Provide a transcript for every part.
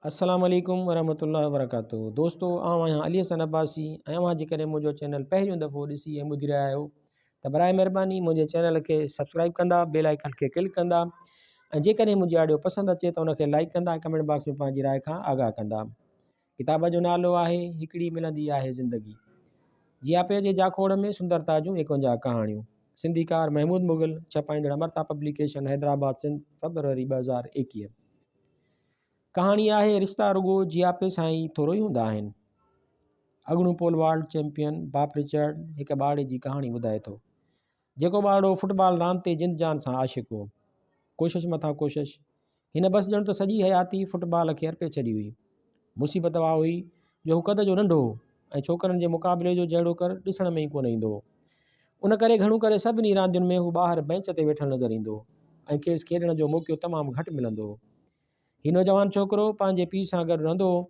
السلام عليڪم ورحمة الله وبرڪاته دوستو آئون آهيان علي حسن عباسي ۽ اوهان جيڪڏهن منهنجو چينل پهريون دفعو ڏسي ۽ ٻڌي رهيا آهيو ته برائي مهرباني منهنجي چينل کي سبسڪرائب ڪندا بيل آئيڪن کي ڪلڪ ڪندا ۽ جيڪڏهن منهنجي آڊيو پسند اچي ته ان کي لائڪ ڪندا ۽ ڪمينٽ باڪس ۾ پنهنجي راء کان آگاهه ڪندا ڪتاب جو نالو آهي هڪڙي ملندي آهي زندگي جياپي جي جاکوڙ ۾ سندرتا جون 51 ڪهاڻيون سنڌيڪار محمود مغل ڇپائيندڙ امرتا پبليڪيشن حيدرآباد سنڌ فبروري 2021 ڪهاڻي آهي رشتا رڳو جياپي سان ئي ٿورو ئي هوندا آهن. اڳوڻو پول والٽ چيمپيئن باپ رچرڊ هڪ ٻارڙي جي ڪهاڻي ٻڌائي ٿو. جيڪو ٻارڙو فٽ بال راند تي جند جان سان عاشق هو. ڪوشش مٿان ڪوشش. هن بس ڄڻ ته سڄي حياتي فٽ بال کي ارپي ڇڏي هئي. مصيبت اها هئي جو هو قد جو ننڍو هو ۽ ڇوڪرن جي مقابلي جو جهڙوڪر ڏسڻ ۾ ئي ڪونه ايندو هو. ان ڪري گهڻو ڪري سڀني راندين ۾ هو ٻاهر بئنچ تي ويٺل نظر ايندو هو ۽ کيس کيڏڻ جو موقعو تمام گهٽ ملندو هو. هي نوجوان ڇوڪرو پنهنجي پيء سان گڏ رهندو هو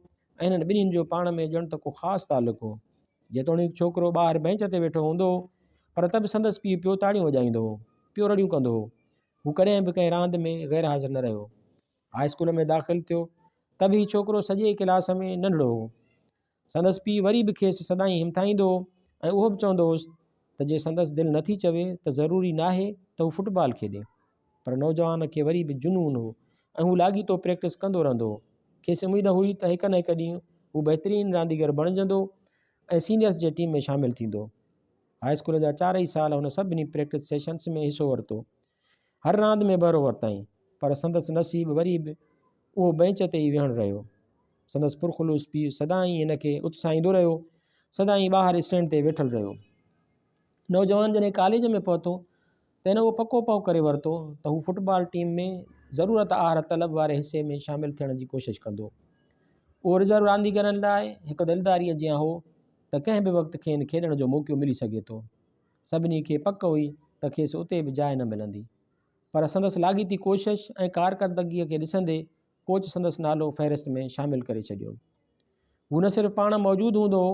۽ هنن ٻنهين جو پاڻ ۾ ڄڻ ته ڪو خاص تعلق هو. جيتوڻيڪ ڇوڪرو ٻاهر بئنچ تي ويٺو هوندو هو، پر ته به سندس پيء پيو تاڙيون وڄائيندو هو، پيو رڙيون ڪندو هو. هو ڪڏهن به ڪنهن راند ۾ غير حاضر نه رهيو. هاء اسڪول ۾ داخل ٿيو ته به هي ڇوڪرو سڄي ڪلاس ۾ ننڍڙو هو. سندس پيء وري به کيس سدائين همٿائيندو هو ۽ اهو به چوندو هوس ته جي سندس دل نٿي چوي ته ضروري ناهي ته هو فٽبال کيڏي. پر نوجوان کي وري به جنون هو ۽ هو لاڳيتو پريڪٽس ڪندو رهندو هو. کيس اميد هئي ته هڪ نه هڪ ڏينهن هو بهترين رانديگر بڻجندو ۽ سينيئرز جي ٽيم ۾ شامل ٿيندو. هاء اسڪول جا چارئي سال هن سڀني پريڪٽس سيشنز ۾ حصو ورتو. هر راند ۾ بهرو ورتائين پر سندس نصيب وري به اهو بئنچ تي ئي ويهڻ رهيو. سندس پرخلوص پيء سدائين هن کي اتساهيندو رهيو. سدائين ٻاهر اسٽينڊ تي ويٺل رهيو. نوجوان جڏهن ڪاليج ۾ پهتو ته هن اهو پڪو پهه ڪري ورتو ته هو فٽبال ٽيم ۾ ضرورت آهر طلب واري حصي ۾ شامل ٿيڻ جي ڪوشش ڪندو. اهو رزرو رانديگرن لاء هڪ دلداريء جيان هو ته ڪنهن به وقت کين کيڏڻ جو موقعو ملي سگهي ٿو. سڀني کي پڪ هئي ته کيس اتي به جاء نه ملندي. پر سندس لاڳيتي ڪوشش ۽ ڪارڪردگيء کي ڏسندي ڪوچ سندس نالو فهرست ۾ شامل ڪري ڇڏيو. هو نه صرف پاڻ موجود هوندو هو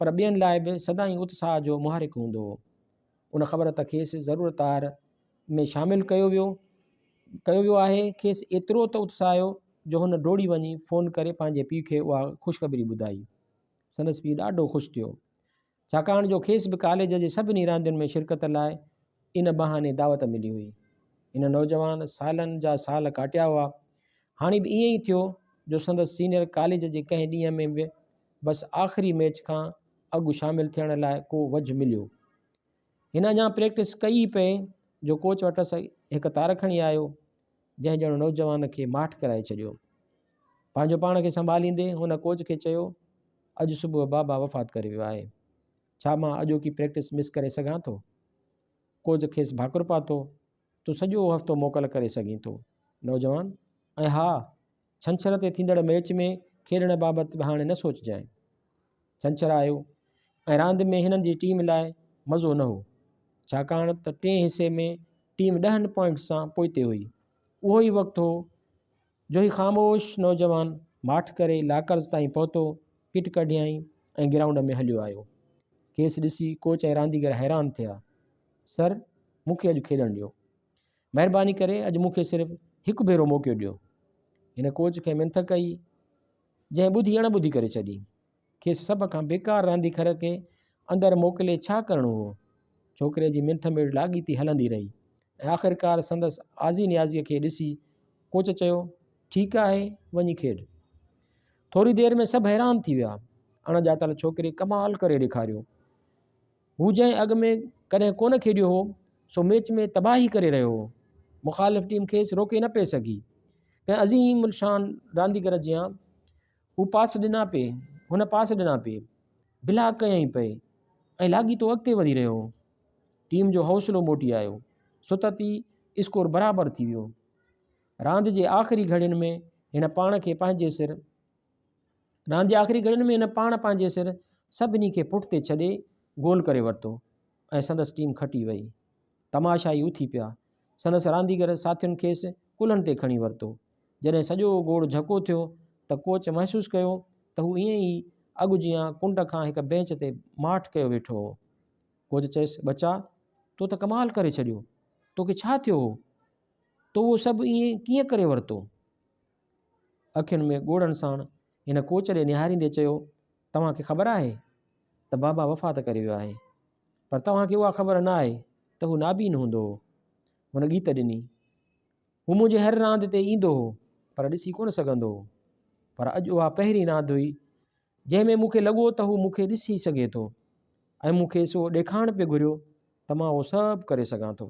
پر ٻين لاء به سدائين اتساهه جو محرڪ هوندو هو. ان خبر ته کيس ضرورت آهر ۾ شامل ڪيو ويو ڪيو ويو آهي کيس ايترو ته اتساهيو جو هن ڊوڙي وڃي فون ڪري پنهنجي پيء کي اها خوشخبري ٻڌائي. سندس پيء ڏاڍو خوش ٿيو. ڇاڪاڻ جو کيس به ڪاليج جي سڀني راندين ۾ شرڪت لاء ان بهاني دعوت ملي هئي. هن نوجوان سالن جا سال ڪاٽيا هئا. هاڻي به ائين ئي ٿيو جو سندس سينئر ڪاليج جي ڪنهن ڏينهن ۾ به بس آخري ميچ کان اڳ شامل ٿيڻ لاء ڪو وجهه مليو. هن اڃا پريڪٽس ڪئي ئي پئي جو ڪوچ وٽس هڪ تار کڻي آيو، جنهن ڄڻ نوجوان کي ماٺ ڪرائي ڇڏيو. پنهنجو پاڻ کي سنڀاليندي هن ڪوچ کي چيو، اڄ صبح بابا وفات ڪري ويو آهي. ڇا مان اڄوڪي پريڪٽس مس ڪري سگهان ٿو؟ ڪوچ کيس ڀاڪر پاتو، تون سڄو هفتو موڪل ڪري سگهين ٿو، نوجوان. ۽ ها، ڇنڇر تي ٿيندڙ ميچ ۾ کيڏڻ بابت به هاڻي نه سوچجانء. ڇنڇر آيو ۽ راند ۾ هنن جي ٽيم لاء مزو نه هو، ڇاڪاڻ ته ٽئين حصي ۾ ٽيم ڏهن پوائنٽس سان پوئتي هئي. اهو ئي وقت هو جو هي خاموش نوجوان ماٺ ڪري لاڪرز تائين پهتو، ڪٽ ڪڍيائين ۽ گرائونڊ ۾ هليو آيو. کيس ڏسي ڪوچ ۽ رانديگر حيران ٿيا. سر، مون کي اڄ کيڏڻ ڏيو. مهرباني ڪري اڄ مون کي صرف هڪ ڀيرو موقعو ڏيو. هن ڪوچ کي منٿ ڪئي، جنهن ٻڌي اڻ ٻڌي ڪري ڇڏي. کيس سڀ کان بيڪار رانديگر کي اندر موڪلي ڇا ڪرڻو هو؟ ڇوڪري جي منٿ ميڙ لاڳيتي هلندي رهي ۽ آخرڪار سندس آزي نيازيء کي ڏسي ڪوچ چيو، ٺيڪ آهي، وڃي کيڏ. ٿوري دير ۾ سڀ حيران ٿي ويا. اڻ ڄاتل ڇوڪري ڪمال ڪري ڏيکاريو. هو جنهن اڳ ۾ ڪڏهن ڪونه کيڏيو هو، سو ميچ ۾ تباهي ڪري رهيو هو. مخالف ٽيم کيس روڪي نه پئي سگهي. ڪنهن عظيم الشان رانديگر جيان هو پاس ڏنا پئي، هن پاس ڏنا پئي، بلاڪ ڪيائين پئي ۽ لاڳيتو اڳتي وڌي رهيو هو. ٽيم جو حوصلو موٽي آيو. ستت ئي اسڪور برابر ٿي ويو. راند جي آخري گهڙين ۾ هن پاڻ کي پنهنجي سر راند جي آخري گهڙين ۾ هن پاڻ پنهنجي سر سڀني کي پٺتي ڇڏي گول ڪري ورتو ۽ سندس ٽيم کٽي وئي. تماشائي اٿي پيا. سندس رانديگر ساٿين کيس ڪلهن تي کڻي ورتو. جڏهن سڄو گوڙ جهڪو ٿيو ته ڪوچ محسوس ڪيو ته هو ائين ئي اڳ جيان ڪنڊ کان هڪ بينچ تي ماٺ ڪيو ويٺو هو. ڪوچ چيس، ٻچا! تو ته ڪمال ڪري ڇڏيو. توکي ڇا ٿيو هو؟ تو اهو سڀ ائين ڪيئن ڪري ورتو؟ اکين ۾ ڳوڙهن ساڻ هن ڪوچ ڏي نهاريندي چيو، توهان کي خبر آهي ته بابا وفات ڪري ويو آهي، پر توهان کي اها خبر نه آهي ته هو نابين هوندو هو. هن ڳيت ڏني. هو منهنجي هر راند تي ايندو هو، پر ڏسي ڪونه سگهندو هو. پر اڄ اها پهرين راند هئي، جنهن ۾ مون کي لڳو ته هو مون کي ڏسي سگهي ٿو ۽ مون کيس اهو ڏيکارڻ پئي گهريو ته مان اهو سڀ ڪري سگهان ٿو.